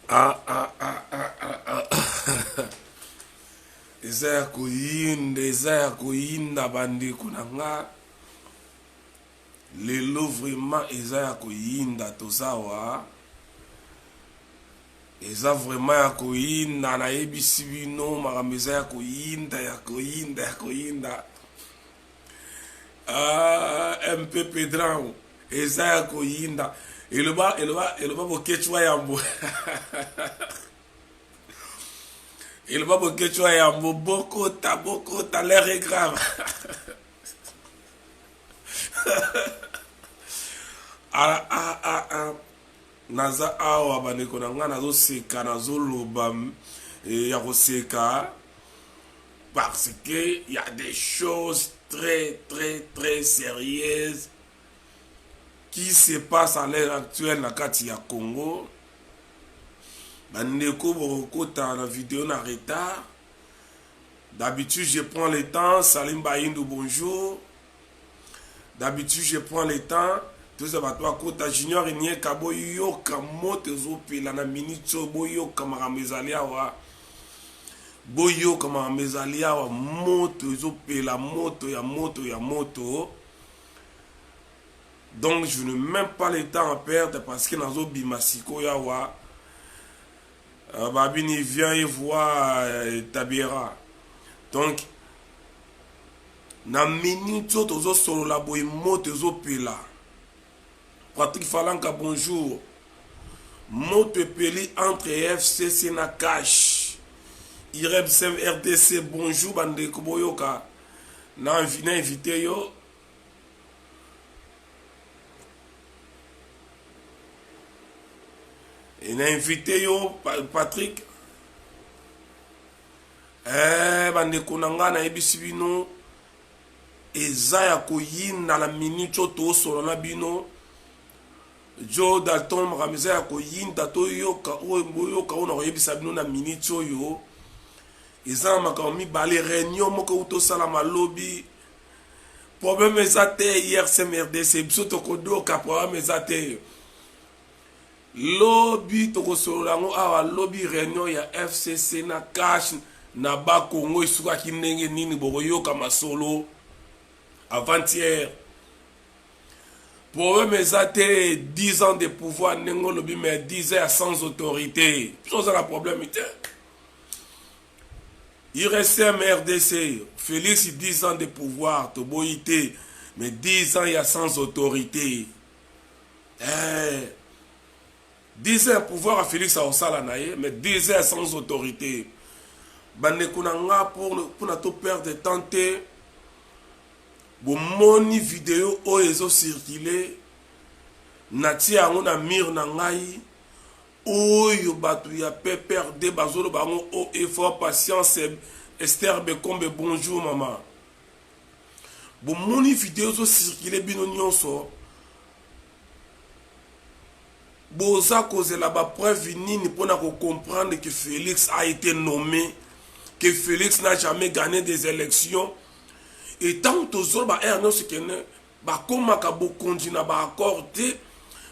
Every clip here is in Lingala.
Ah, ah, ah, ah, ah, ah. Eza ya koyinda, eza ya koyinda bandeko na nga. Lelo vraiment eza ya koyinda tozawa. Eza vraiment ya koyinda nayebisi bino makambo eza ya koyinda ya koyinda ya koyinda. Ah, MP Pedrão eza ya koyinda eloba eloba eloba boketshu wa yambo eloba boketshu wa yambo bokota bokota l'air est grave ah, ah, ah, ah. Naza awa bandeko na ngai nazoseka nazoloba eh, ya koseka parce que y a des choses très très très sérieuses qui se passe à l'heure actuelle na kati ya Congo. Bandeko bokokota na video na retard. D'habitude je prends le temps. Salim Bayindu bonjour. D'habitude je prends le temps toza bato bakota junior enieka boyoka moto ezopela na minute oyo boyoka makambo ezali awa boyoka makambo ezali awa moto ezopela moto ya moto ya moto donc je ne même pas le temps à perdre parce que nazobima sikoyo awa euh, babini vient et voit euh, tabiera donc Na minute oyo tozo solola boye moto ezo pela. Patrick Falanka bonjour. Moto epeli entre FCC na cash. IREBSM RDC bonjour bandeko boyoka na na invité yo. Et na invité yo Patrick. Eh bandeko na ngai nayebisi bino eza ya koyinda na minute oyo toosolola na bino Joe Dalton makambo eza ya koyinda toyoka oyo boyoka oyo nakoyebisa bino na minute oyo eza na makambo mibale réunion moko euti osalama lobi problème eza te IRCMRDC biso tokodoka problème eza te Lobi tokosolola yango awa lobi reunion ya FCC na cash na ba Congo esukaki ndenge nini bokoyoka masolo avant-hier. Problème eza te 10 ans de pouvoir ndenge olobi mais 10 ans ya sans autorité. Biso oza na problème te. IRSM RDC Félix 10 ans de pouvoir toboyi te mais 10 ans ya sans autorité. Eh, 10 ans pouvoir ya Félix akosala na ye mais 10 ans sans autorité bandeko na nga mpona to perdre temps te bomoni video oyo ezocircule natia yango na mire na ngai oyo bato ya pprd bazoloba yango o effort patience esther bekombe bonjour mama Bomoni video ezo circuler bino nyonso boza kozela ba preuve nini pona ko comprendre que Felix a été nommé, que Felix n'a jamais gagné des élections. Et tant tozoloba heure nyonso kene bakomaka bokonzi na ba accord te,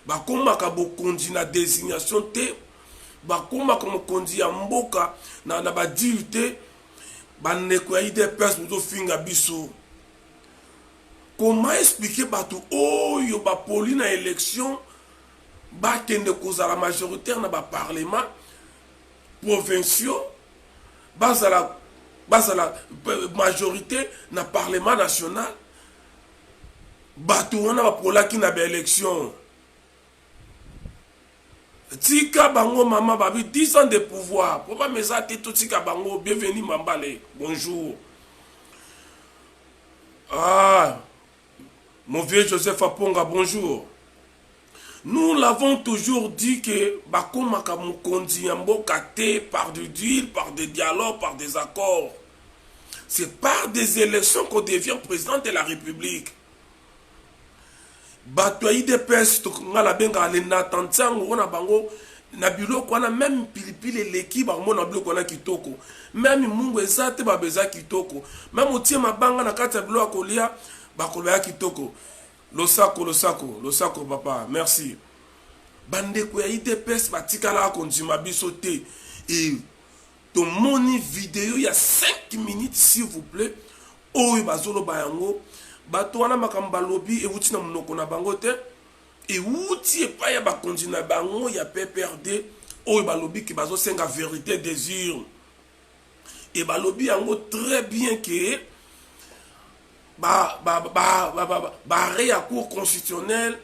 bakomaka bokonzi na désignation te, bakomaka mokonzi ya mboka na, na ba deal te. Bandeko ya udps bozofinga biso. Comment expliquer bato oyo bapoli na election bakende kozala majoritaire na ba parlement provinciaux bazala bazala majorité na parlement national bato wana bapolaki na baélection Tika bango maman babi 10 ans de pouvoir problème eza te totika bango bienvenue mambale bonjour ah mon vieux Joseph Aponga bonjour nous l'avons toujours dit que bakomaka mokonzi ya mboka te par du deal par des dialogues par des accords c'est par des élections qu'on devient président de la République Bato ya udps nga nabengaka le Nathan Ntiango wana bango na biloko wana meme pilipili eleki bakomona biloko wana kitoko meme mungu eza te baba eza kitoko meme otie mabanga na kati ya biloko ya kolia bakoloba ya kitoko losako losako losako papa merci. Bandeko ya UDPS batikalaka kondima biso te. Et tomoni video ya 5 minutes, s'il vous plaît, oyo bazoloba yango. Bato wana, makambo balobi ewuti na monoko na bango te, ewuti epai ya bakonzi na bango ya PPRD, oyo balobi ke bazosenga vérité des urnes. E balobi yango très bien ke baarrêt ya Cour constitutionnelle,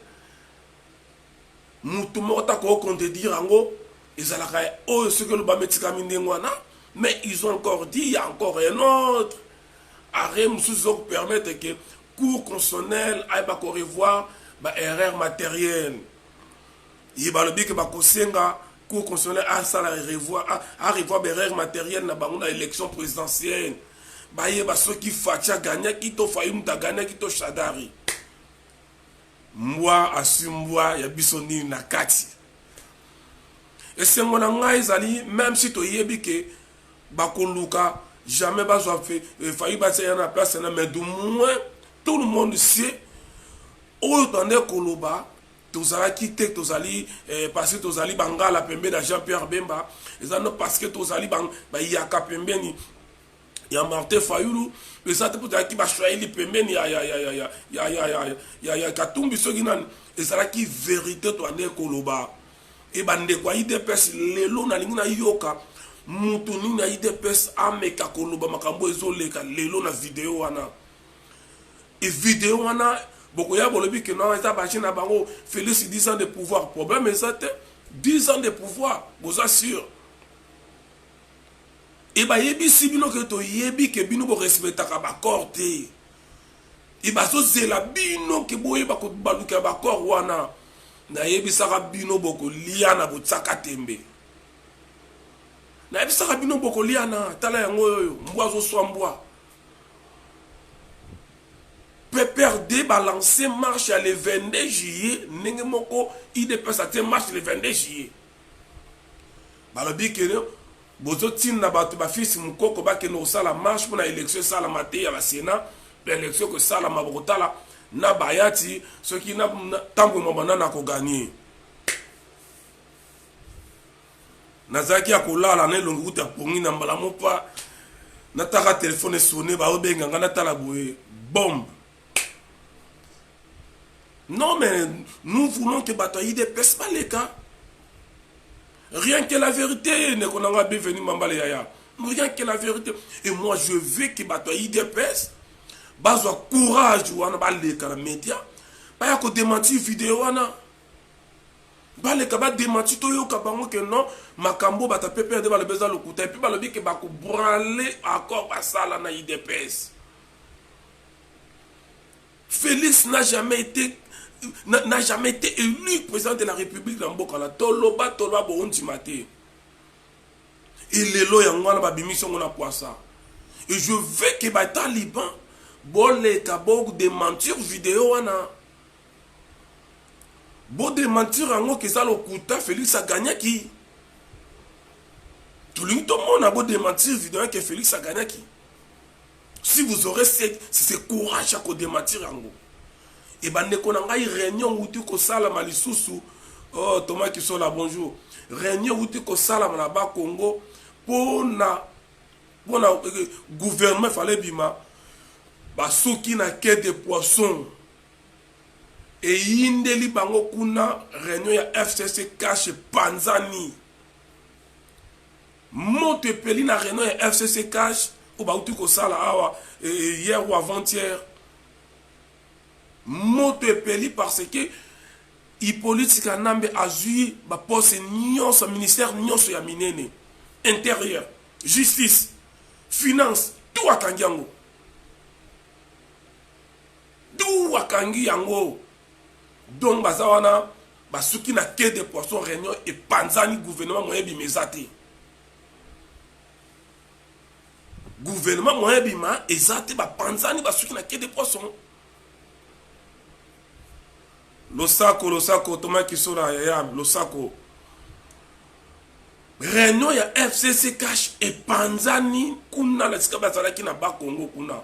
mutu moko ta kocontredire yango. Ezalaka oyo soki olobami, etikami ndenge wana. Mais ils ont encore dit, il y a encore un autre arrêt mosusu ezokopermettre ke Cour constitutionnelle ayeba korevoir baerreur matérielle. Ye balobi ke bakosenga Cour constitutionnelle asala revoir, arevoir baerreur matérielle na bango na élection présidentielle, bayeba soki Fatshi agagnaki to Fayulu mutu agagnaki to Shadary. Mbwa aswi mbwa ya biso nini na kati. Esengo na ngai ezali, même si toyebi ke bakoluka jamais bazwa Fayulu batia ya na place na, mais du moins tout le monde sait oyo tande koloba. Tozalaki te, tozali parce que tozali bangala pembeni ya Jean Pierre Bemba, eza no parce que tozali bayaka pembeni ya Martin Fayulu, eza te mpo tozalaki baswahili pembeni ya Katumbi. Soki nani ezalaki vérité toande koloba. E bandeko ya UDPS, lelo nalingi nayoka mutu nini ya UDPS ameka koloba makambo ezoleka lelo na video wana. E video wana, bokoya bolobi ke non, eza baje na bango. Félix, 10 ans de pouvoir, problème eza te. 10 ans de pouvoir, boza sûr? E bayebisi bino ke toyebi ke bino borespectaka baaccord te. E bazozela bino ke boyeba balukela baaccord wana. Nayebisaka bino bokoliana, botiaka tembe. Nayebisaka bino bokoliana. Tala yango oyo, mbwa azoswa mbwa. PPRD balance marche ya le 22 juillet, ndenge moko UDPS atie marche le 22 juillet. Balobi ke bozotinda bato, bafils Mokoko, bakende kosala marche mpona élection esalama te ya basénat. Mpe élection ekosalama, bokotala na bayati soki ntango mabanda na kogagner. Nazalaki ya kolala na elongi kuta pongi na mbala mopa, nataka telefone esonne, baobenga nga, natala boye, bombe. Non, mais nous voulons que bato ya UDPS baleka. Rien que la vérité. Ndeko na nga, bienvenu Mambale yaya. Rien que la vérité. Et moi, je veux que bato ya UDPS bazwa courage wana, baleka na média, baya kodémentir video wana. Baleka, badémentir, toyoka bango ke non, makambo bato ya PPRD balobi eza lokuta. Et puis balobi ke bakobranle accord basala na UDPS. Félix n'a jamais été élu président de la République na mboka na. Toloba, toloba, boondima te. Elelo yango wana babimisi yango na poisa. Et je veux ke bataliban boleka, bodémentir video wana, bodémentir yango ke eza lokuta. Félix agagnaki. Tolingi tomona bodémentir video ke Félix agagnaki. Si vous aurez ce courage ya kodémentir yango. E bandeko na ngai, réunion wuti kosalama lisusu. Oh, Thomas Kisola, bonjour. Réunion wuti kosalama na Bakongo mpona gouvernement efale bima. Basuki na quai de poisson, eyindeli bango kuna. Réunion ya FCC CACH epanzani, moto epeli na réunion ya FCC CACH oyo bauti kosala awa hier ou avant-hier. Moto epeli parce que Hippolyte Kanambe azwi baposte nyonso, ministère nyonso ya minene: intérieur, justice, finance, tout akangi yango, tout akangi yango. Donc baza wana, basuki na quai de poisson, réunion epanzani. Gouvernement moyen bima eza te, gouvernement moyen bima eza te. Bapanzani, basuki na quai de poisson. Losako, losako Thomas Kisola yaya, losako. Réunion ya FCC CACH epanzani kuna na esika bazalaki na Bakongo kuna.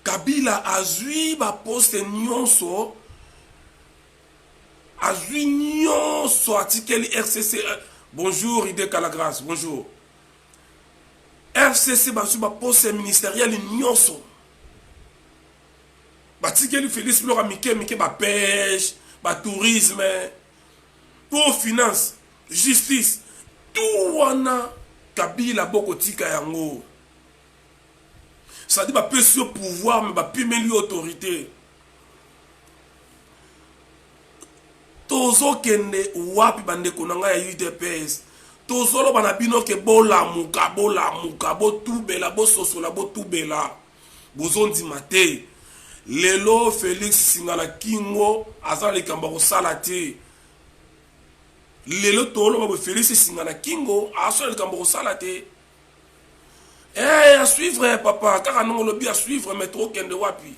Kabila azwi baposte nyonso. Azwi nyonso atikeli RCC. Bonjour Ide Calagras, bonjour. FCC bazwi ba poste ministériel nyonso. Batikeli Félix biloko ya mike mike ba pêche, ba tourisme, pour finance, justice, tout wana Kabila bokotika yango. C'est-à-dire bapesi yo pouvoir mais bapimeli yo autorité. Tozokende wapi bandeko na ngai ya UDPS? Tozoloba na bino ke bolamuka, bolamuka, botubela, bososola, botubela. Bozondima te. Lelo Felix singa na kingo aza na likambo ya kosala te. Lelo toloba bo Felix singa na kingo aza na likambo ya kosala te. Eh, à suivre papa, kaka ndongo lobi à suivre mais tokende wapi?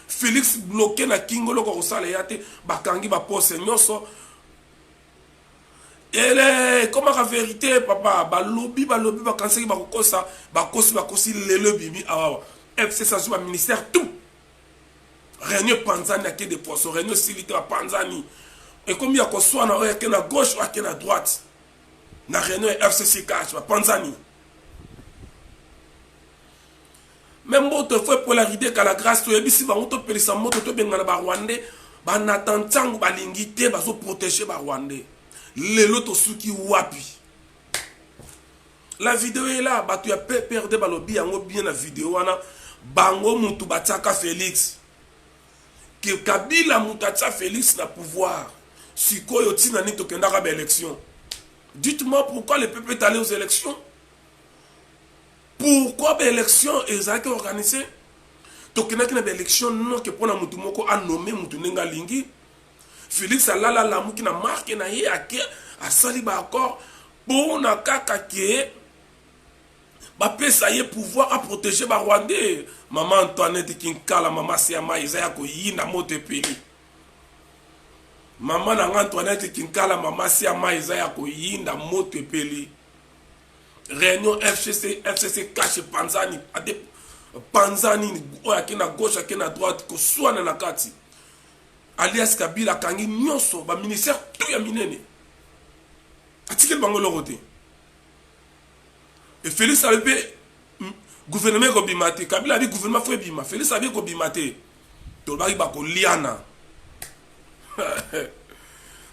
Felix bloqué na kingo loko kosala ya te, bakangi ba poste nyonso. Ele ekomaka verité papa, balobi balobi bakanisaki bakokosa, bakosi bakosi lelo ebimi awawa. FCC azwi ba ministère tout. Réunion panzani ake de poisson, réunion esili te bapanzani. Ekomi ya koswana oyo ake na gauche oyo ake na droite. Na réunion ya FCC cash bapanzani. Me mboto efo epola ride kala grâce toyebisi bango topelisa moto tobengana ba rwandais ba Nathan Ntango balingi te bazo protéger ba rwandais. Lelo tosuki wapi? La vidéo est là, bato ya PPRD balobi yango bien na vidéo wana, bango mutu batiaka Félix. Que Kabila mutu atia Félix na pouvoir. Sikoyo tina nini tokendaka ba élection? Dites-moi pourquoi le peuple est allé aux élections? Pourquoi ba élection ezalaki organisée? Tokendaki na ba élection non ke pona mutu moko a nommé mutu ndenge alingi. Félix alala alamuki na marque na ye ake asali ba accord pona kaka ke bapesa ye pouvoir a protéger ba Rwandais. Maman Antoinette Kinkala, mama Siama eza ya koyinda moto epeli. Mama na nga Antoinette Kinkala, mama Siama eza ya koyinda moto epeli. Réunion FCC, FCC cash panzani, ade panzani oyo ake na gauche ake na droite koswana na kati. Alias Kabila akangi nyonso ba ministère tout ya minene. Atikeli bango eloko te. Et Félix alobi mpe gouvernement ekobima te. Kabila abi gouvernement fo ebima. Félix abi ekobima te. Tolobaki bakoliana.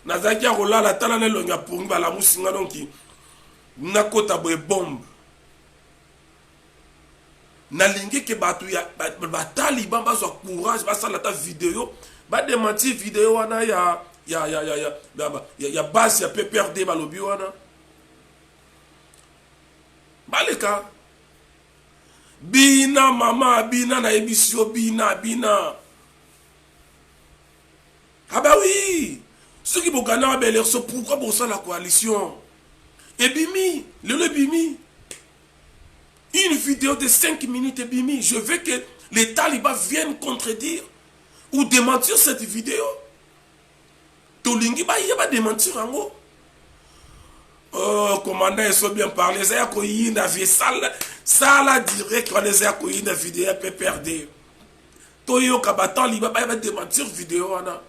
Nazalaki ya kolala tala na elongi ya pongi balamusi nga donc nakota boye bombe. Nalingi ke bato ya bataliban bazwa courage basala ata video badementir video wana ya ya ya ya ya ya, ya base ya PPRD balobi wana baleka bina mama bina nayebisi yo bina bina. Ah bah oui, soki bogana ba élection pourquoi bosala coalition? Ebimi lelo ebimi une vidéo de 5 minutes ebimi. Je veux que les talibans viennent contredire ou démentir cette vidéo. Tolingi ba yeba démentir yango. Oh, commandant eso bien parlé, eza ya koyinda vie sala sala direct wana eza ya koyinda vidéo ya PPRD. Toyoka ba taliba ba ba démentir vidéo wana.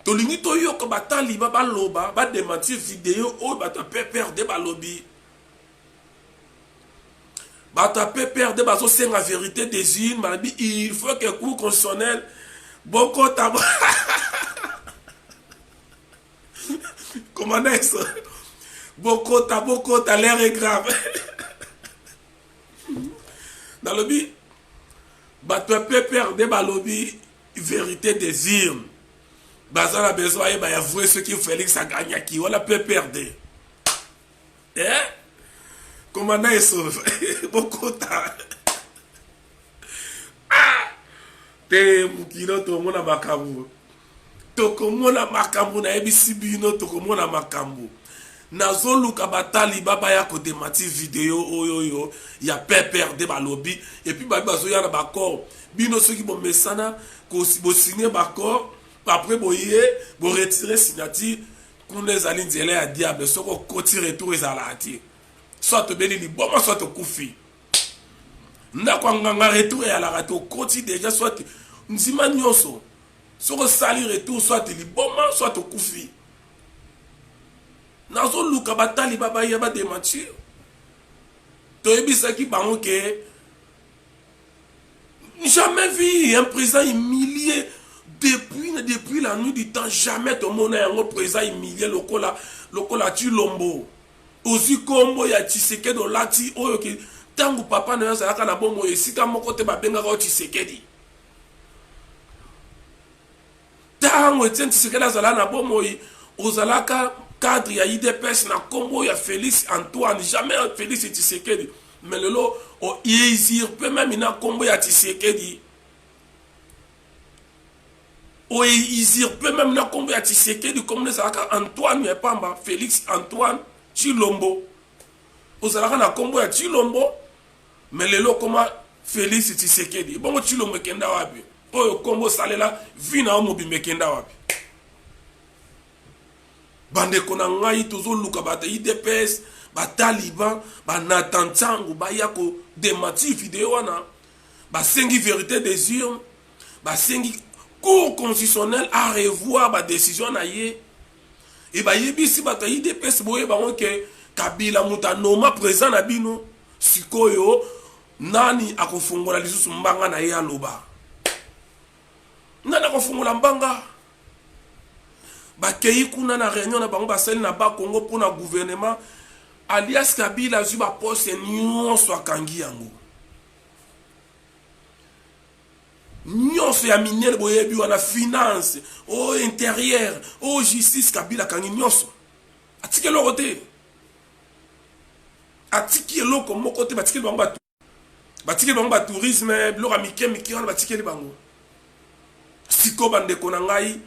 Tolingi toyoka ba taliba baloba ba démentir vidéo oyo bato ya PPRD balobi. Bato ya PPRD bazosenga vérité des urnes, balobi il faut que cour constitutionnelle bokota. Commandant eso bokota bokota, l'air est grave. Nalobi bato ya PPRD balobi vérité des urnes, baza na besoin ayeba ya vrai soki Félix agagnaki wala PPRD. Eh? Commandant eso bokota. Ah! Te mokilo tomona makambo. Tokomona makambo nayebisi bino tokomona makambo. Nazoluka bataliba baya kodemati video oyo oyo ya PPRD balobi et puis babi bazoya na baccord. Bino soki bomesana bosigne baccord après boye boretire signature kuna ezali nzela ya diable. Soki okoti retour ezalaka te. Soit tobeli liboma soit tokufi. Ndako ya nganga retour eyalaka te, okoti déjà soit nzima nyonso. Soki osali retour, soit liboma, soit okufi. Nazoluka bataliba baya badémentir. Toyebisaki bango ke jamais vu un président humilié depuis la nuit du temps. Jamais tomona yango, président humilié lokola Tshilombo. Ozwi nkombo ya Tshisekedi, olati oyo ke ntango papa na yo azalaka na bomoi, esika moko te babengaka yo Tshisekedi. Ntango Etienne Tshisekedi azalaka na bomoi, ozalaka cadre ya UDPS na nkombo ya Félix Antoine, jamais Félix Tshisekedi. Mais lelo ousurper même na nkombo ya Tshisekedi, ousurper même na nkombo ya Tshisekedi. Nkombo ezalaka Antoine ya pamba, Félix Antoine Tshilombo. Ozalaka na nkombo ya Tshilombo, mais lelo okoma Félix Tshisekedi. Bongo Tshilombo ekenda wapi? Oyo nkombo osalela vie na yo mobimba ekenda wapi? Bandeko na ngai, tozoluka bato ya UDPS, bataliban, banatan ntango baya kodémentir video wana. Basengi vérité des urnes, basengi Cour constitutionnelle à revoir badécision na ye. E bayebisi bato ya UDPS, boyeba bango ke Kabila moto anoma président na bino. Sikoyo nani akofungola lisusu mbanga na ye aloba? Nani akofungola mbanga? Bakei kuna na réunion na bango basali na Bakongo mpona gouvernement. Alias Kabila azwi baposte nyonso, akangi yango nyonso ya minene boyebi wana: finance, o intérieur, o justice. Kabila akangi nyonso, atiki eloko te, atiki eloko moko te. Batikeli bango bato, batikeli bango batourisme, biloko ya mike mike wana batikeli bango. Sikoyo, bandeko na ngai,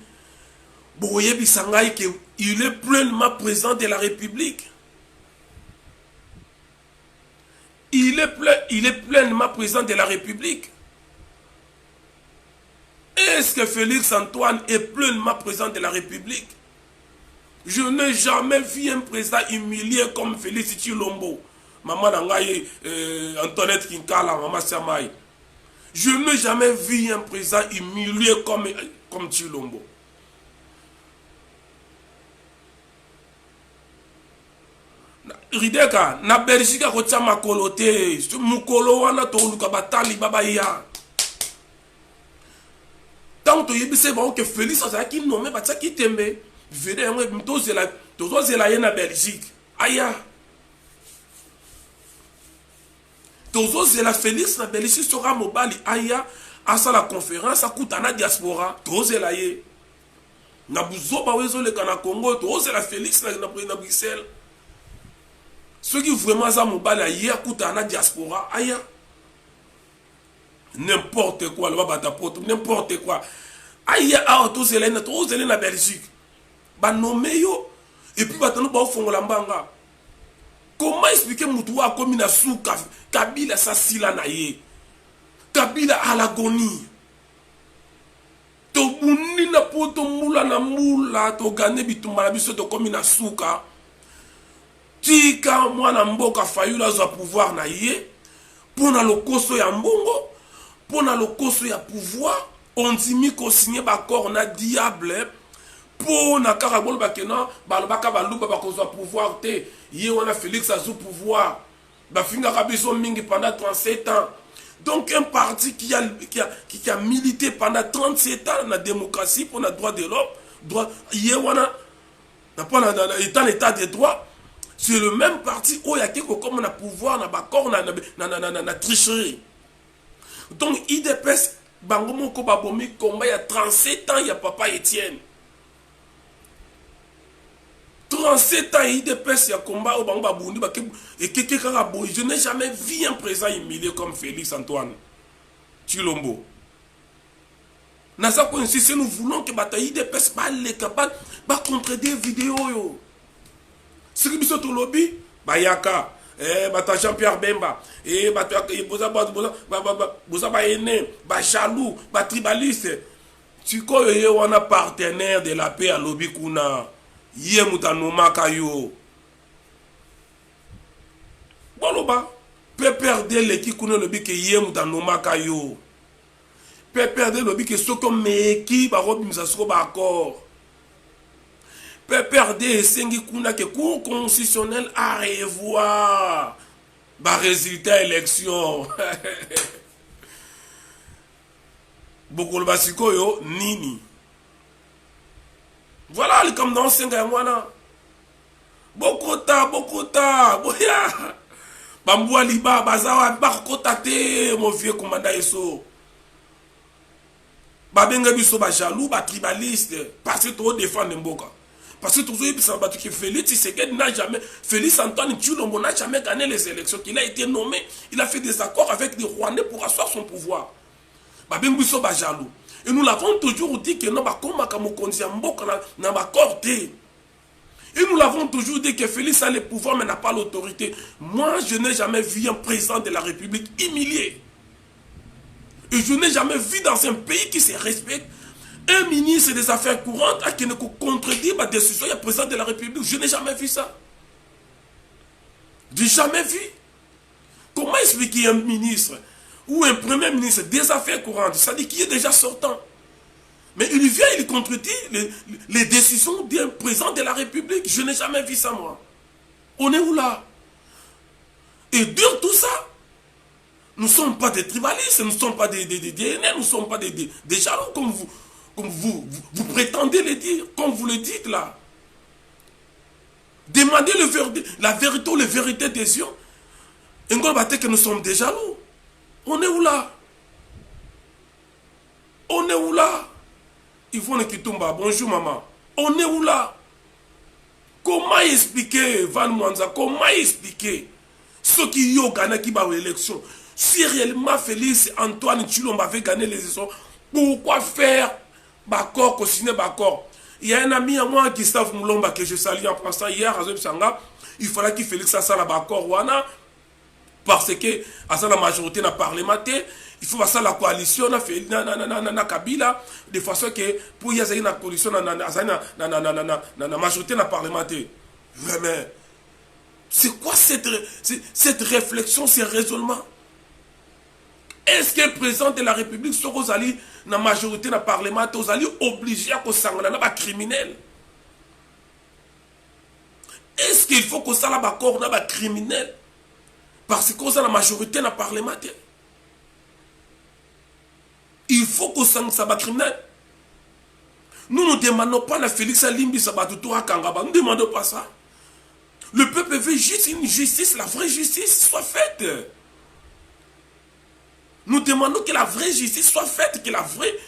bokoyebisa ngai ke il est pleinement président de la République? Il est pleinement président de la République? Est-ce que Félix Antoine est pleinement président de la République? Je n'ai jamais vu un président humilié comme Félix Tshilombo. Maman na ngai Antoinette Kinkala, maman Samai. Je n'ai jamais vu un président humilié comme Tshilombo. Rideka na Belgique akotia makolo te. Mokolo wana toluka bataliba baya. Ntango toyebisa bango ke Félix azalaki nommé, batiaki tembe. Vede yango tozela, tozozela ye na Belgique aya. Tozozela Félix na Belgique. Soki mobali, aya asala conférence, akuta na diaspora. Tozela ye na buzoba oyo ezoleka na Congo. Tozela Félix na Bruxelles. Soki vraiment aza mobali, aye akutana na diaspora, aya. N'importe quoi, aloba bato poto, n'importe quoi. Aya awa, tozela ye, tozela na Belgique. Banommer yo et puis bato no baofongola mbanga. Comment expliquer mutu oyo akomi na suka? Kabila sasila na ye, Kabila à l'agonie. Tobundi na poto mbula na mbula, togagner bitumba na biso, tokomi na suka. Tika mwana mboka Fayulu azwa pouvoir na ye. Mpo na lokoso ya mbongo, mpo na lokoso ya pouvoir, ondimi kosigner baaccord na diable mpo na kaka bolobake no. Balobaka Baluba bakozwa pouvoir te. Ye wana Félix azwi pouvoir. Bafingaka biso mingi pendant 37 ans. Donc un parti qui a milité pendant 37 ans na démocratie, pour la droit de l'homme, droit ye wana na mpo na état, l'état de droit, c'est le même parti oyo ake kokoma na pouvoir na baaccord na tricherie. Donc UDPS bango moko babomi komba ya 37 ans ya papa Etienne. 37 ans ya UDPS, ya combat oyo bango babundi, ekeke kaka boye. Je n'ai jamais vu un président humilié comme Félix Antoine Tshilombo. Naza koinsister, nous voulons que bato ya UDPS baleka, bacontredire video oyo. Soki biso tolobi, bayaka bato ya Jean Pierre Bemba, bato boza baene, bajaloux, batribaliste. Sikoyo ye wana partenaire de la paix alobi kuna ye moto anomaka yo. Boloba, PPRD eleki kuna, elobi ke ye moto anomaka yo. PPRD elobi ke soki omeki bakobimisa soko baaccord. PPRD esengi kuna ke Cour constitutionnelle à revoir ba résultat élection. Bokoloba sikoyo nini? Voilà likambo na osenga yango wana. Bokota, bokota, boya. Bambwa liba baza wapi? Bakokota te, mon vieux commandant Esso. Babenge biso ba jaloux, ba tribaliste, parce que to défendre mboka. Parce que tozoyebisa bato que Félix Tshisekedi n'a jamais, Félix Antoine Tshilombo n'a jamais gagné les élections, qu'il a été nommé, il a fait des accords avec des Rwandais pour asseoir son pouvoir. Babengi biso ba jaloux. Et nous l'avons toujours dit que non, bakomaka mokonzi ya mboka na baccord te. Et nous l'avons toujours dit que Félix a le pouvoir mais n'a pas l'autorité. Moi, je n'ai jamais vu un président de la République humilié. Et je n'ai jamais vu dans un pays qui se respecte un ministre des Affaires courantes à qui ne contredit ma décision du président de la République. Je n'ai jamais vu ça. Je n'ai jamais vu. Comment expliquer un ministre ou un premier ministre des Affaires courantes, c'est-à-dire qui est déjà sortant, mais il vient, il contredit les décisions d'un président de la République. Je n'ai jamais vu ça, moi. On est où là? Et dire tout ça, nous ne sommes pas des tribalistes, nous ne sommes pas des DNA, nous ne sommes pas des jaloux comme vous prétendez le dire, comme vous le dites là. Demandez la vérité ou les vérités des yeux. Et que nous sommes des jaloux. On est où là? On est où là? Yvonne Kitumba, bonjour maman. On est où là? Comment expliquer, Van Mwanza, comment expliquer ce qui y a gagné qui va l'élection? Si réellement Félix Antoine Tshilombo avait gagné les élections, pourquoi faire accord, signer accord? Il y a un ami à moi, Gustave Moulomba, que je salue en passant hier, à Sanga, il fallait qu'il Félix asala accord wana, parce que à la majorité n'a parlementaire, il faut passer la coalition na na Kabila de façon que pour y avoir une coalition na na na na majorité na parlementaire. Vraiment, c'est quoi cette réflexion, ce raisonnement? Est-ce que le président de la République soki ozali na majorité na parlementaire ozali obligé à kosangana na ba criminel? Est-ce qu'il faut que ça la accord na ba criminel parce qu'on a la majorité na parlementaire? Il faut qu'on s'en ba criminel. Nous ne demandons pas la Félix Alimbi Sabatuto à Kangaba. Nous ne demandons pas ça. Le peuple veut juste une justice, la vraie justice soit faite. Nous demandons que la vraie justice soit faite, que la vraie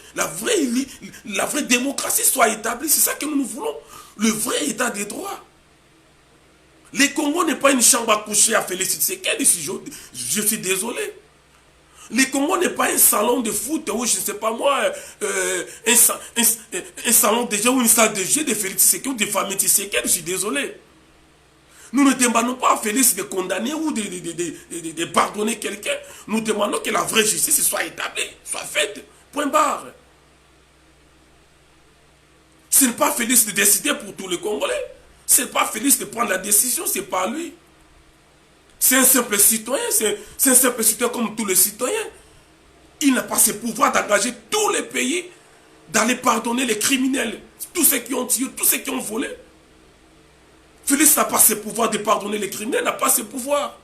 démocratie soit établie. C'est ça que nous voulons. Le vrai état des droits. Le Congo n'est pas une chambre à coucher à Félix Tshisekedi, si je suis désolé. Le Congo n'est pas un salon de foot ou je ne sais pas moi, un salon de jeu ou une salle de jeu de Félix Tshisekedi ou de famille Tshisekedi, je suis désolé. Nous ne demandons pas à Félix de condamner ou de pardonner quelqu'un. Nous demandons que la vraie justice soit établie, soit faite. Point barre. Ce n'est pas Félix de décider pour tous les Congolais. Ce n'est pas Félix de prendre la décision, ce n'est pas lui. C'est un simple citoyen, c'est un simple citoyen comme tous les citoyens. Il n'a pas ce pouvoir d'engager tous les pays, d'aller pardonner les criminels, tous ceux qui ont tué, tous ceux qui ont volé. Félix n'a pas ce pouvoir de pardonner les criminels, n'a pas ce pouvoir.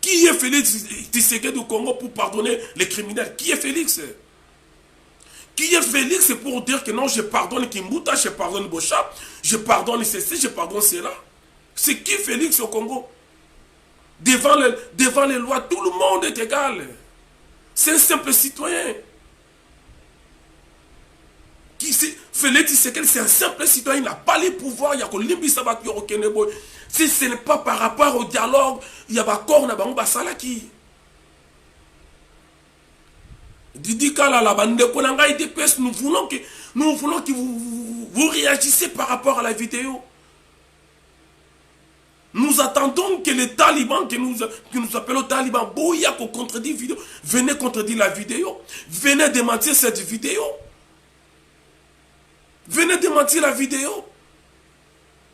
Qui est Félix Tshisekedi du Congo pour pardonner les criminels? Qui est Félix? Qui est Félix pour dire que non, je pardonne Kimbuta, je pardonne Boshab, je pardonne ceci, je pardonne cela? C'est qui Félix au Congo? Devant les lois, tout le monde est égal. C'est un simple citoyen. Félix Tshisekedi, c'est un simple citoyen, il n'a pas les pouvoirs, il y a que limbisa bato ya kokende boye. Si ce n'est pas par rapport au dialogue, il y a accord na bango basalaki. Didi Kalala, bandeko na ngai UDPS, nous voulons que vous réagissiez par rapport à la vidéo. Nous attendons que les talibans, que nous appelons talibans, boya qu'on contredit vidéo, venez contredire la vidéo, venez démentir cette vidéo. Venez démentir la vidéo.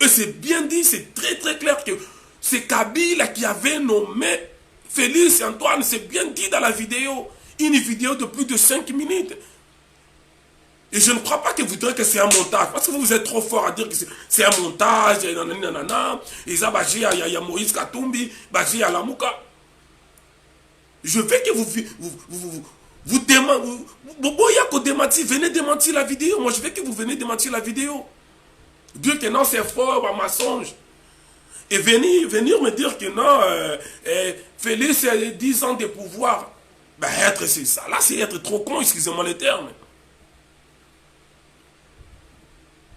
Et c'est bien dit, c'est très très clair que c'est Kabila qui avait nommé Félix Antoine, c'est bien dit dans la vidéo. Une vidéo de plus de 5 minutes. Et je ne crois pas que vous direz que c'est un montage. Parce que vous êtes trop fort à dire que c'est un montage. Nanani, nanana. Eza ba jeux ya Moïse Katumbi, ba jeux ya Lamuka. Je veux que vous vous, vous, vous, vous, vous, vous, démentir, venez démentir la vidéo. Moi, je veux que vous venez démentir la vidéo. Dire que non, c'est fort, un mensonge. Et venir me dire que non, Félix a 10 ans de pouvoir. Ben, être, c'est ça. Là, c'est être trop con, excusez-moi le terme.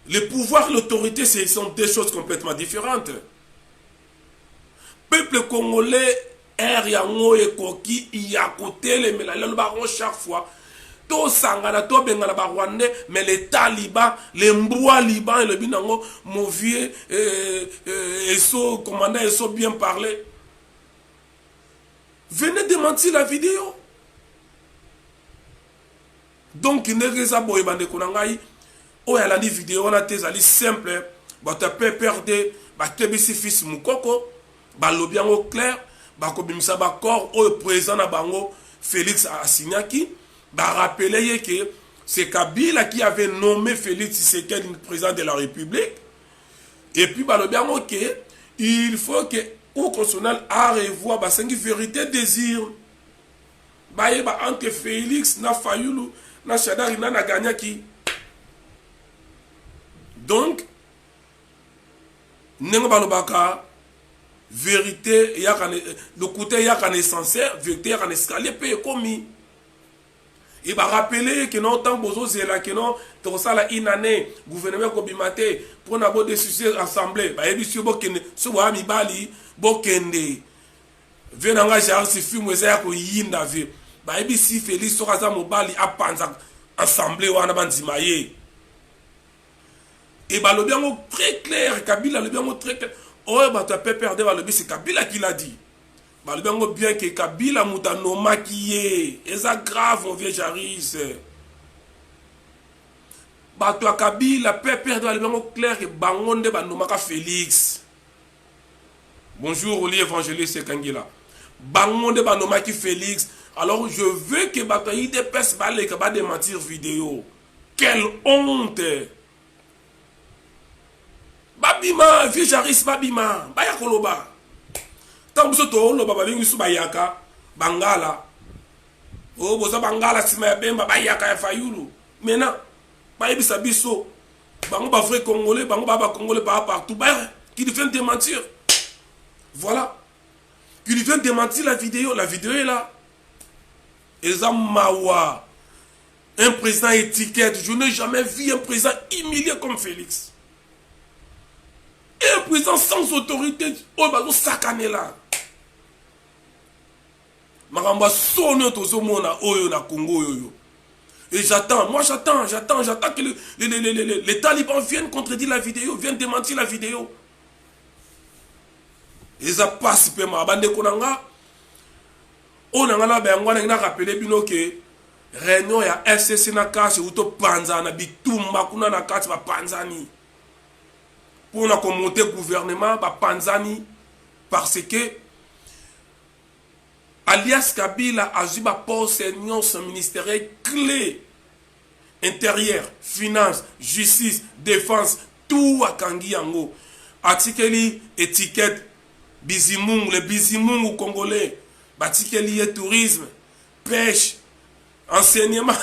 Le pouvoir, l'autorité, ce sont deux choses complètement différentes. Peuple congolais, heure yango ekoki ya kotelemela lelo bango chaque fois tosangana, tobengana Barwandais. Mais les Taliban, les mbwa liban elobi nango. Mon vieux Eso, commandant Eso, bien parlé. Venez démentir la vidéo. Donc ndenge eza boye, bandeko na ngai oyo alandi video wana te, ezali simple. Bato ya PPRD bakebisi fils Mokoko, balobi yango clair, bakobimisa baaccord oyo président na bango Félix asignaki. Barappeler ye ke c'est Kabila qui avait nommé Félix Tshisekedi président de la République. Et puis balobi yango ke il faut que Cour constitutionnelle arevoir. Basengi vérité des urnes, bayeba entre Félix na Fayulu na Shadari nani aganyaki. Donc ndenge balobaka, vérité eyaka, lokuta eyaka na ascenseur, vérité eyaka na escalier. Mpe ekomi e barappeler ke non, ntango bozozela ke non, tokosala une année, gouvernement ekobima te mpona bodissoudre assemblée, bayebisi yo bokende so boya mibali, bokende. Vieux na nga Jarisi, film eza ya koyinda. Vieux, bayebisi Félix soki aza mobali, apanza assemblée wana, bandima ye. E balobi yango très clair, Kabila alobi yango très clair. Oyo bato ya PPRD balobi, c'est Kabila qui l'a dit. Balobi yango bien ke Kabila moto anomaki ye. Eza grave, mon vieux Jaris. Bato ya Kabila, PPRD, balobi yango clair ke bango nde banomaka Félix. Bonjour Oli Évangéliste Kangila. Bango nde banomaki Félix. Alors je veux que bato ya UDPS baleka badémentir vidéo. Quelle honte! Babima, vieux Jaris, babima, baya koloba. Ntango biso tooloba, babengi biso bayaka bangala. Oyo boza bangala nsima ya Bemba, bayaka ya Fayulu. Maintenant bayebisa biso, bango bavrai Congolais, bango baa Bacongolais baa partout, baya qu'ils viennent démentir. Voilà, qu'ils viennent démentir la vidéo. La vidéo est là. Eza mawa, un président étiquette. Je n'ai jamais vu un président humilié comme Félix, un président sans autorité oyo bazosakanela. Makambo ya soni oyo tozomona oyo na Congo oyo oyo. Et j'attends, moi j'attends, j'attends, j'attends que les talibans viennent contredire la vidéo, viennent démentir la vidéo. Eza pasi mpe mawa, bandeko na nga. Oyo na nga na bayango wana, na rappeler bino ke réunion ya FCC na CACH euti opanzana na bitumba kuna na kati. Bapanzani mpona komonter gouvernement, bapanzani parce que alias Kabila azwi baposte nyonso ministériel clé: intérieur, finance, justice, défense, tout akangi yango. Atikeli étiquette Bizimungu, le Bizimungu congolais. Batikeli ye tourisme, pêche, enseignement,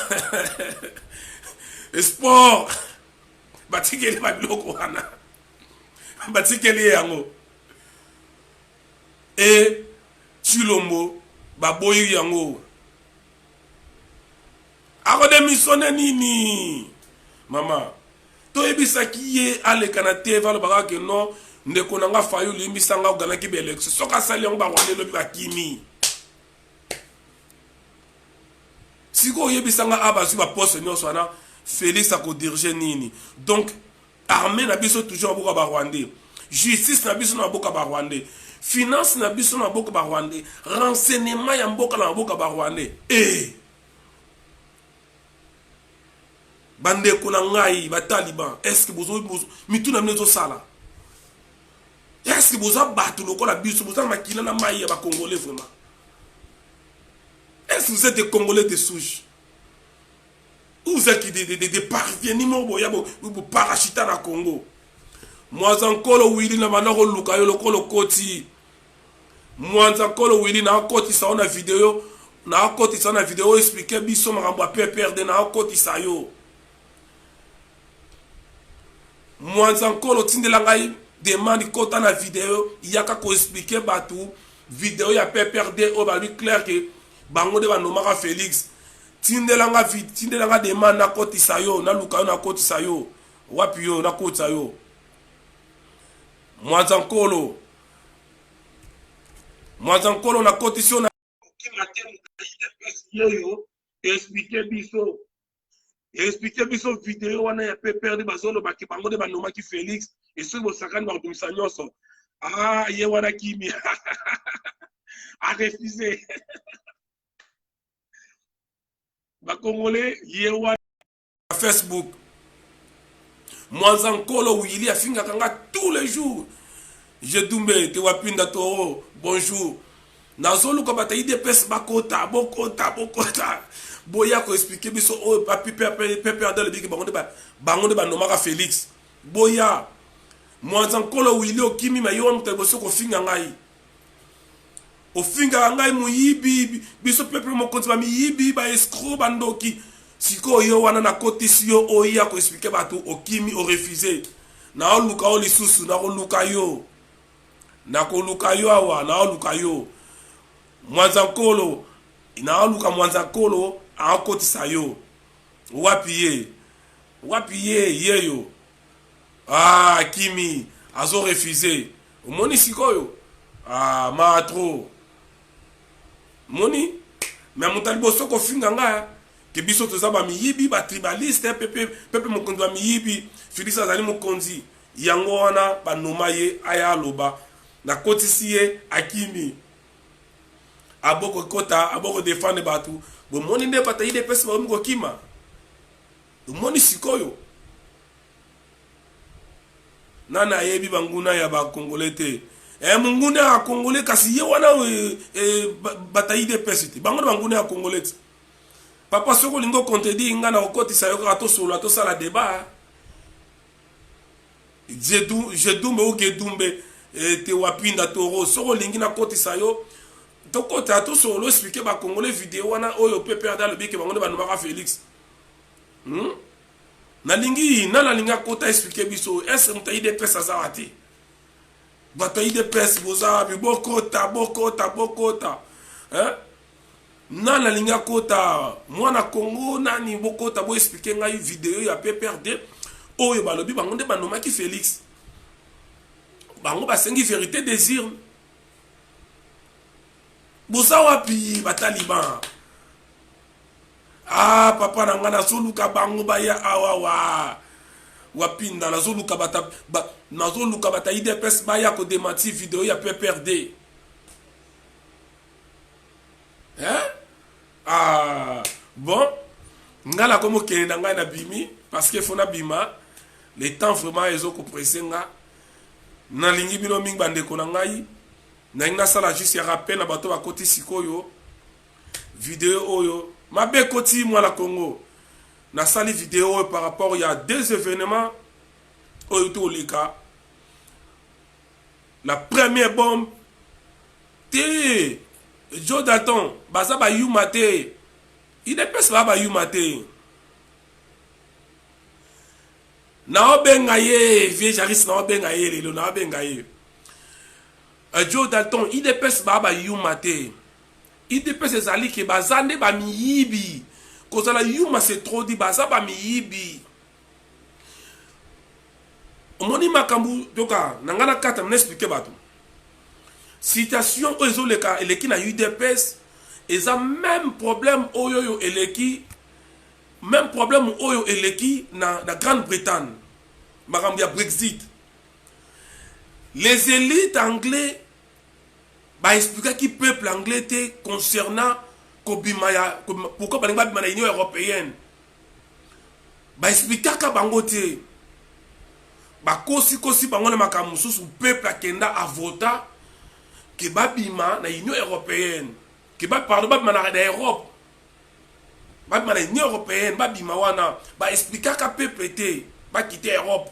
sport. Batikeli babiloko wana, batikeli ye yango. E Tshilombo baboyi yango, akodémissionner nini? Mama, toyebisaki ye aleka na TV, alobaka ke non, ndeko na nga Fayulu, limbisanga, oganaki baélection. Soki asali yango, Barwanda elobi bakimi. Sikoyo oyebisanga, a bazwi baposte nyonso wana, Félix akodiriger nini? Donc armée na biso toujours na maboko ya Barwandais, justice na biso na maboko ya Barwandais, finance na biso na maboko ya Barwandais, renseignement ya mboka na maboko ya Barwandais. E bandeko na ngai bataliban, est-ce mitu na bino ezosala? Est-ce boza bato lokola biso? Boza na makila na mai ya Bacongolais? Vraiment, Est-ce que vous êtes des Congolais de souche? Ou vous êtes des parvenus moko boya boparachita na Congo? Mwanza Nkolo Willy na banda koluka yo lokola okoti. Mwanza Nkolo Willy na akotisa yo na video, na akotisa na video expliquer biso makambo ya PPRD, na akotisa yo. Mwanza Nkolo tindela ngai demande, kota na video, yaka ko expliquer bato video ya PPRD oyo balobi clair ke bango nde banomaka Félix. Tindela nga demande, nakotisa yo, naluka yo, nakotisa yo. Wapi yo? Nakotisa yo. Mwanza Nkolo, Mwanza Nkolo, nakotisi yo na okima te. Oyo explique biso, explique biso video wana ya PPRD, bazolobaki bango nde banomaki Félix e soki bosakani bakobimisa nyonso. Ah, ye wana kimi, arefuse. Bakongole, ye wana Facebook. Mwanza Nkolo Willy afingaka nga tous les jours. Jedumbe te wapinda toro, bonjour. Nazoluka bato ya UDPS bakota, bokota, bokota, boya koexpliquer biso oyo PPRD alobiki bango nde banomaka Félix. Boya. Mwanza Nkolo Willy, okimi ma yo moto liboso kofinga ngai, ofingaka ngai moyibi, biso peuple mokonzi, bamiyibi, baescrocs, bandoki. Sikoyo yo wana nakotisi yo, oya koexpliquer bato, okimi, orefuse. Naoluka yo lisusu, nakoluka yo, nakoluka yo awa, naoluka yo. Mwanza Nkolo, naoluka Mwanza Nkolo, akotisa yo. Wapi ye? Wapi ye? Yeyo. Ah, kimi, azo refuse. Omoni sikoyo? Ah, ma trop moni me moto ya liboso kofinga nga ke biso toza bamiyibi, batribaliste, pepe mokonzi, bamiyibi. Félix azali mokonzi, yango wana banoma ye aya aloba. Nakotisi ye, akimi, aboko kota, aboko défendre bato. Bomoni nde bato ya UDPS bakomi kokima. Omoni sikoyo? Nani ayebi banguna ya bakongole te? Monguna ya Congolais kasi ye wana. Bato ya UDPS te, bango na banguna ya Congolais te. Papa, soki olingi ocontredire nga, na kokotisa yo kaka, tosolola, tosala débat. Jedumbe ou Gedumbe te wapinda toro, soki olingi nakotisa yo, tokota, tosolola, explique bakongolais video wana oyo PPRD alobi ke bango nde banomaka Félix. Nalingi nani alingi akota explique biso. Ese moto ya UDPS aza wa te? Bato ya UDPS boza wapi? Bokota, bokota, bokota. Nani alingi akota? Mwana Congo nani? Bokota, boexpliquer ngai video ya PPRD oyo balobi bango nde banomaki Félix, bango basengi vérité des urnes. Boza wapi, bataliban? Ah, papa na ngai, nazoluka bango baya awa wa wapinda. Nazoluka bata ba, nazoluka bata UDPS baya kodémentir video ya PPRD, hein? Ah, bon, ngai nakomi okende na ngai, nabimi parce que faut nabima, le temps vraiment ezokopresser nga. Nalingi bino mingi, bandeko na ngai. Nalingi nasala juste ya rappel na bato bakoti sikoyo. Video oyo mabe ekoti mwana Congo, nasali video oyo par rapport ya deux événements oyo toleka. La première bombe te, Joe Dalton, baza bayuma te. UDPS baa bayuma te. Naobenga ye vieux Jaris, naobenga ye lelo, naobenga ye. Joe Dalton, UDPS baa bayuma te. UDPS ezali ke baza nde bamiyibi. Kozala yuma, c'est trop dit. Baza bamiyibi. Omoni makambo toka na ngai na kata na explique bato situation oyo ezoleka, eleki na UDPS eza même problème oyo eleki, même problème oyo eleki na Grande-Bretagne, makambo ya Brexit. Les élites anglais baexplikaki peuple anglais te concernant kobima ya, pourquoi balingi babima na Union européenne. Baexplikaka bango te, bakosikosi bango na makambo mosusu. Peuple akenda avota ke babima na Union européenne, ke pardon, babima na Europe. Babima na Union européenne, babima wana, baexplikaka peuple te, bakite Europe.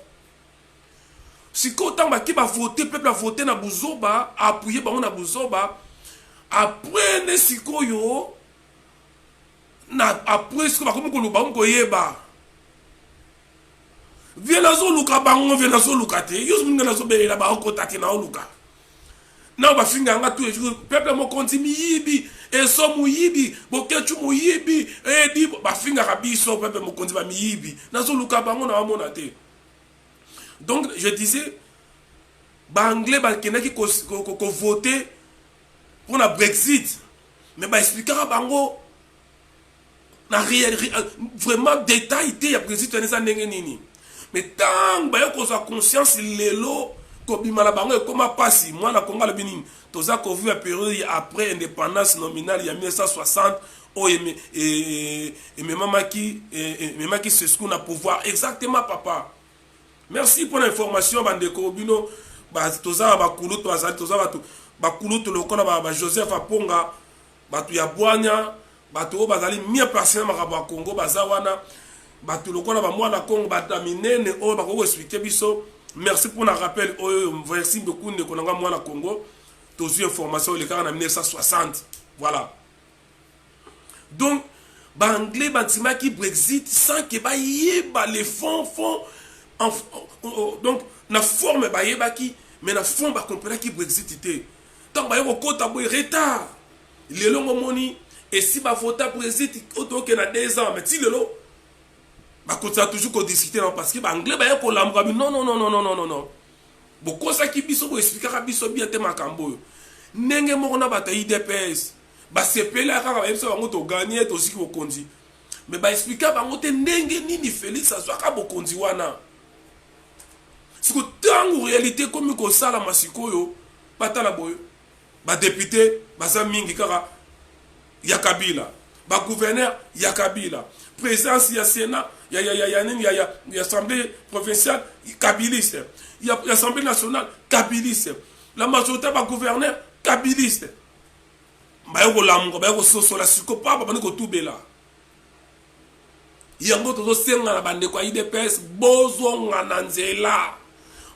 Sikoyo ntango bake bavote, peuple avote na buzoba, appuye bango na buzoba. Après nde sikoyo na après sikoyo bakomi koloba, bakomi koyeba. Vie nazoluka bango, vie nazoluka te. Yo moninga nazobelela baokota te, naoluka nao bafinga yanga tous les jours. Peuple mokonzi miyibi, eso moyibi, Bokecu moyibi, edi bafingaka biso peuple mokonzi bamiyibi. Nazoluka bango, na bamona te. Donc je disais, Baanglais bakendaki kovote mpona Brexit, mais baexplikaka bango na réel, vraiment détail te ya Brexit wana eza ndenge nini. Mais ntango baye kozwa conscience, lelo kobima na bango ekóma mpasi. Mwana Kongo alobi nini? Toza kovivre période ya après indépendance nominale ya 1960 oyo ememaki Sesco na pouvoir. Exactement, papa, merci mpona information. Bandeko, bino toza na bakulutu, bazali, toza bato bakulutu lokola ba Joseph Aponga, bato ya bwanya, bato oyo bazali mieux placé na makambo ya Congo. Baza wana bato lokola bamwana Congo, bato ya minene oyo bakoki koexpliquer biso. Merci mpona rappel oyo, merci beaucoup, ndeko na nga mwana Congo. Tozwi information oyo elekaka na 1960. Voilà, donc Baanglais bandimaki Brexit sans ke bayeba les fonds en, donc na forme bayebaki, mais na fond bakomprenaki Brexit te. Ntango baye kokɔta boye, retard. Lelo ngomoni esi bavota Brexit oyo tookende na 2 ans, mais ti lelo bakotisaka toujours kodiscuter nango, parce que Baanglais baye kolamuka bi: non, non, non, non, non, non, non, non, bokosaki biso, boexplikaka biso bien te makambo oyo. Ndenge moko na bato ya UDPS, basepela kaka, bayebisa bango togagner, toziki bokonzi, mais baexplika bango te ndenge nini Félix azwaka bokonzi wana. Siko ntango réalité ekomi kosalama sikoyo, batala boye, badéputé baza mingi kaka ya Kabila, bagouverneur ya Kabila, présidence ya Sénat ya nini, ya assemblée provinciale kabiliste, ya assemblée nationale kabiliste, la majorité ya bagouverneur kabiliste. Baye kolamuka, baye kososola siko pa babandi kotubela yango. Tozosenga na bandeko ya UDPS, bozonga na nzela,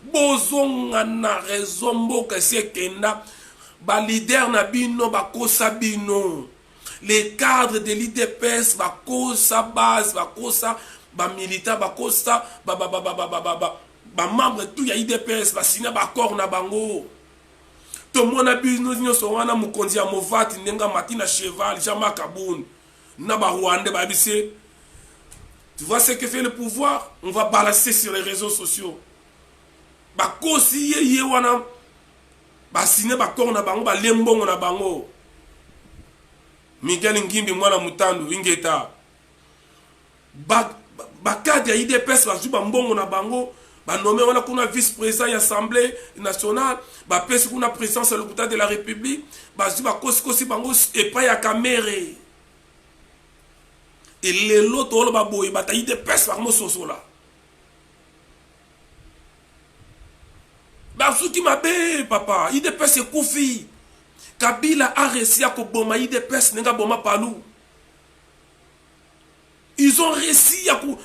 bozonga na raison. Mboka esi ekenda. Baleader na bino bakosa bino, les cadres de l'UDPS bakosa base, bakosa bamilitant, bakosa bamembre tout ya UDPS. Basinya baaccord na bango, tomona bino nyonso wana. Mokonzi ya movati ndenge amati na cheval, Jean-Marc Kabund na Barwandais bayebisi: tu vois ce que fait le pouvoir, on va balancer sur les réseaux sociaux. Bakosi ye, ye wana basine baaccord na bango, balie mbongo na bango. Miguel Ngimbi, mwana mutandu, ingeta. Bacadre ya UDPS bazwi bambongo na bango, banome wana kuna vice président ya Assemblée nationale, bapesi kuna présidence ya lokuta de la République. Bazwi, bakosikosi bango epai ya Kamerhe. Elelo toloba boye, bato ya UDPS bakomososola, basuki mabe. Papa, UDPS ekufi. Kabila a réussi ya koboma UDPS ndenge aboma Palu. Ils ont réussi ya ko,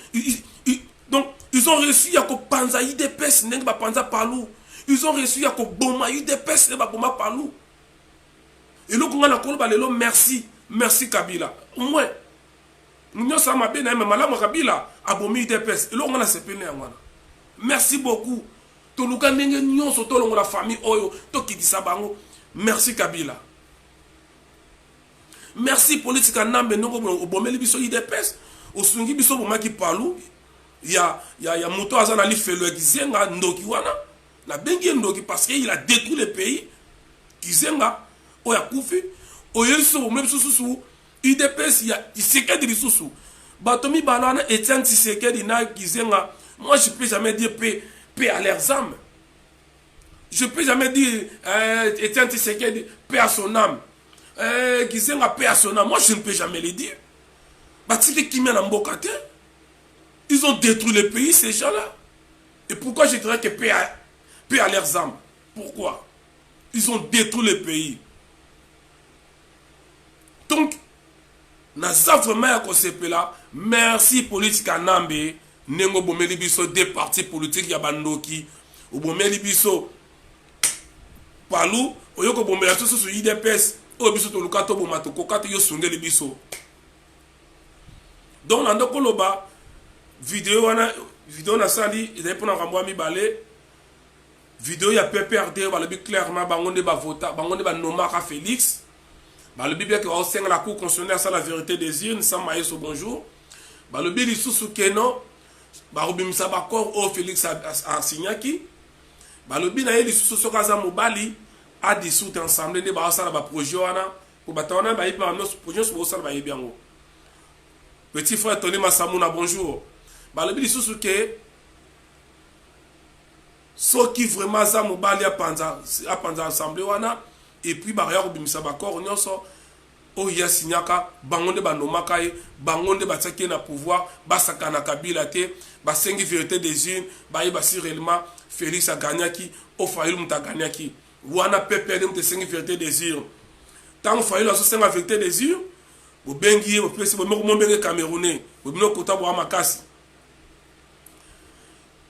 donc ils ont réussi ya kopanza UDPS ndenge bapanza Palu. Ils ont réussi ya koboma UDPS ndenge baboma Palu. Eloko ngai nakoloba lelo, merci, merci Kabila. Au moins nyonso ya mabe na ye, mais malamu ya Kabila, abomi UDPS. Eloko ngai nasepeli na yango wana. Merci beaucoup. Toluka ndenge nyonso tolongola famille oyo, tokitisa bango. Merci Kabila, merci politika nambe ndenge obomeli biso UDPS, osungi biso, obomaki Palu ya moto aza na lifelo ya Gizenga, ndoki wana. Nabengi ye ndoki parce que il a détruit le pays. Gizenga oyo akufi, oyo lisusu obomeli biso susu UDPS ya Tshisekedi. Lisusu bato mibale wana, Etienne Tshisekedi na Gizenga, moi je peux jamais dire paix, paix à leurs âmes. Je peux jamais dire Etienne Tshisekedi, paix à son âme, Gizenga, paix à son âme. Moi je ne peux jamais le dire. Batiki kimia na mboka te. Ils ont détruit le pays, ces gens-là. Et pourquoi je dirais que paix à leurs âmes? Pourquoi? Ils ont détruit le pays. Donc Naza vraiment ya kosepela. Merci Hippolyte Kanambe ndenge obomeli biso deux partis politiques ya bandoki. Obomeli biso Palu, oyo kobomela biso susu UDPS oyo biso toluka toboma tokoka te, yo osungeli biso. Donc na ndoko loba video wana, video nasali ezali mpona makambo ya mibale. Video ya PPRD balobi clairement bango nde bavota, bango nde banomaka Félix. Balobi bien ke baosenga la Cour constitutionnelle asala vérité des urnes. Sans Mayeso, bonjour. Balobi lisusu keno bakobimisa baaccord oyo Félix asignaki. Balobi na ye lisusu soki aza mobali adissoudre ensemble nde baosala baprojet wana, po bato wana bayebi bango nyonso, projet nyonso baosala bayebi yango. Petit frère Tony Masamuna, bonjour. Balobi lisusu ke soki vraiment aza mobali apanza assemblée wana, et puis bakaya kobimisa baaccord nyonso oyo ye asignaka. Bango nde banomaka ye, bango nde batiaki ye na pouvoir, basakana Kabila te. Basengi vérité des urnes, bayeba si réellement Félix agagnaki o Fayulu moto agagnaki. Wana PPRD moto esengi vérité des urnes. Ntango Fayulu azosenga vérité des urnes, bobengi ye, bopesi bomoko, mobenge Camerounais, bobino kota bwa makasi.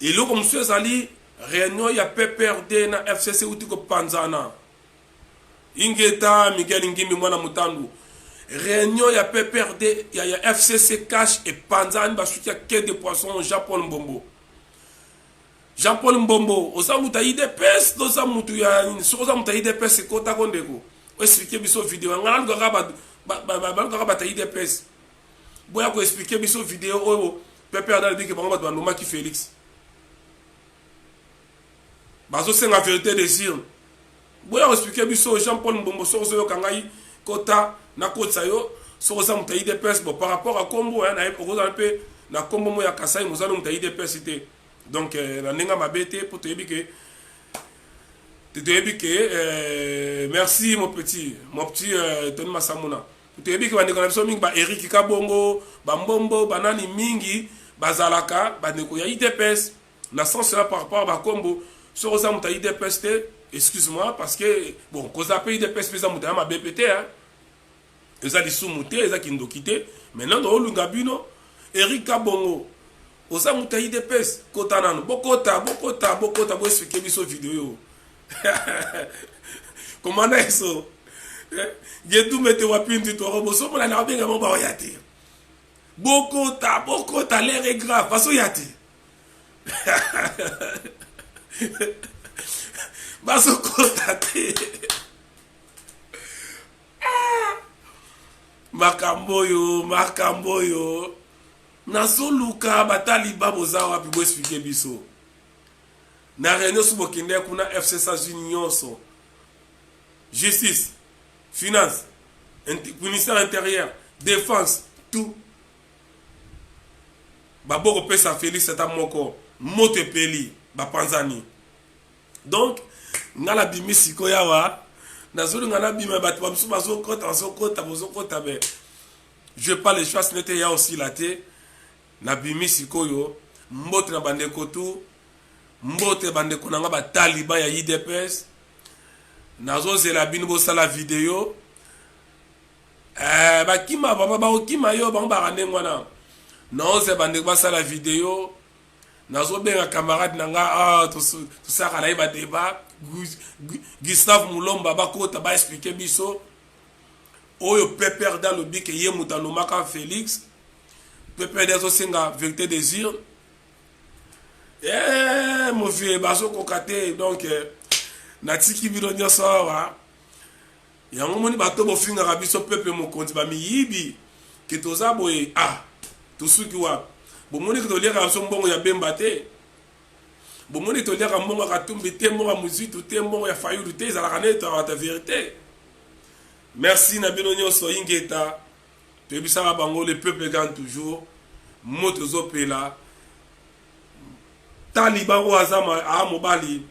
Eloko mosusu ezali réunion ya PPRD na FCC euti kopanzana. Ingeta Miguel Ngimbi mwana motandu. Réunion ya PPRD ya FCC CACH epanzani, basuki ya quai de poisson. Jean Paul Mbombo, Jean Paul Mbombo, oza moto ya UDPS to oza motu ya nini? Soki oza moto ya UDPS, ekotako ndeko, oexpliquer biso video. Ngai nalukaka bato ya UDPS, boya koexpliquer biso video oyo PPRD alobi ke bango bato banomaki Félix, bazosenga vérité des urnes. Boya koexpliquer biso. Jean Paul Mbombo, soki ozoyoka ngai, kota nakotisa yo. Soki oza moto ya UDPS, bon, par rapport à kombo, okozala mpe na kombo mo ya Kasai, mozali moto ya UDPS te. Donc na ndenge mabe te, mpo toyebi ke merci mon petit Tony Masamuna. Toyebi ke bandeko na biso mingi, ba Eric Kabongo, bambombo, banani mingi bazalaka bandeko ya UDPS. Na sens là, par rapport à bakombo, soki oza moto ya UDPS te, excuse moi, parce que bon, kozala mpe UDPS mpe eza moto ya mabe mpe te, eza lisumu te, eza kindoki te. Maintenant toolunga bino. Eric Kabongo, oza moto ya UDPS, kota nano. Bokota, bokota, bokota, boexpliquer biso video. Komanda eso yetumete wapindi toro bozomona na babenga mo baoya te. Bokota, bokota, l'heure est grave, bazoya te, bazokota te. Makambo oyo, makambo oyo nazoluka, bataliba boza wapi? Boexpliquer biso na réunion so bokende kuna. FCC azwi nyonso: justice, finance, ministère intérieur, défense, tout. Babokopesa Félix ata moko, moto epeli, bapanzani. Donc nga nabimi sikoyo awa, nazolinga nabima, bato bamosusu bazokota, bazokota, bozokota, mais je pas le choix nete ya osila te. Nabimi sikoyo. Mbote na bandeko tu, mbote bandeko na nga bataliban ya UDPS. Nazozela bino bosala video. Bakima papa, bakokima yo, bango baka ndenge wana. Naozela bandeko basala video. Nazobenga camarade na nga, ah, tosalaka na ye badébat, Gustave Mulomba, bakota baexpliquer biso oyo PPRD alobi ke ye moto anomaka Félix. PPRD azosenga vérité des urnes. Mon vieux, bazokoka te. Donc natiki bino nyonso awa. Yango moni bato bofingaka biso peuple mokonzi, bamiyibi, ke toza boye. Ah, tosuki wapi? Bomoni ke toliaka biso mbongo ya Bemba te, bomoni toliaka mbongo ya Katumbi te, mbongo ya Muzitu te, mbongo ya Fayulu te. Ezalaka nde toyaka vérité. Merci na bino nyonso. Ingeta. Toyebisaka bango, le peuple gagne toujours. Moto ezopela. Taliban oyo aza aa mobali,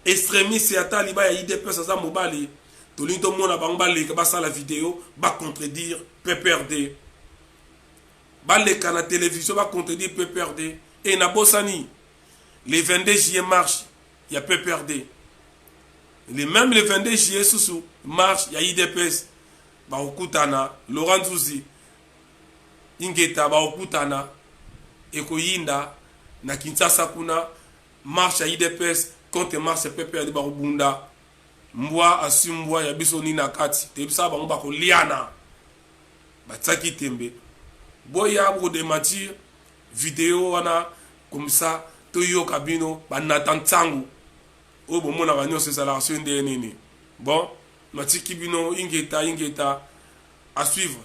extrémiste ya taliban ya UDPS aza mobali, tolingi tomona bango baleka, basala video, bacontredire PPRD, baleka na télévision, bacontredire PPRD. E nabosani, le 22 juillet, marche ya PPRD, le même le 22 juillet susu marche ya UDPS, bakokutana. Laurent Nzuzi. Ingeta, bakokutana, ekoyinda na Kinshasa kuna. Marche ya UDPS contre marche PPRD, bakobunda. Mbwa asi mbwa ya biso nini na kati, toyebisaka bango bakoliana, batiaki tembe. Boya bokodémentir video wana, comme ça toyoka bino banata ntango oyo bomonaka nyonso ezalaka soki ndenge nini. Bon, natiki bino. Ingeta, ingeta, à suivre.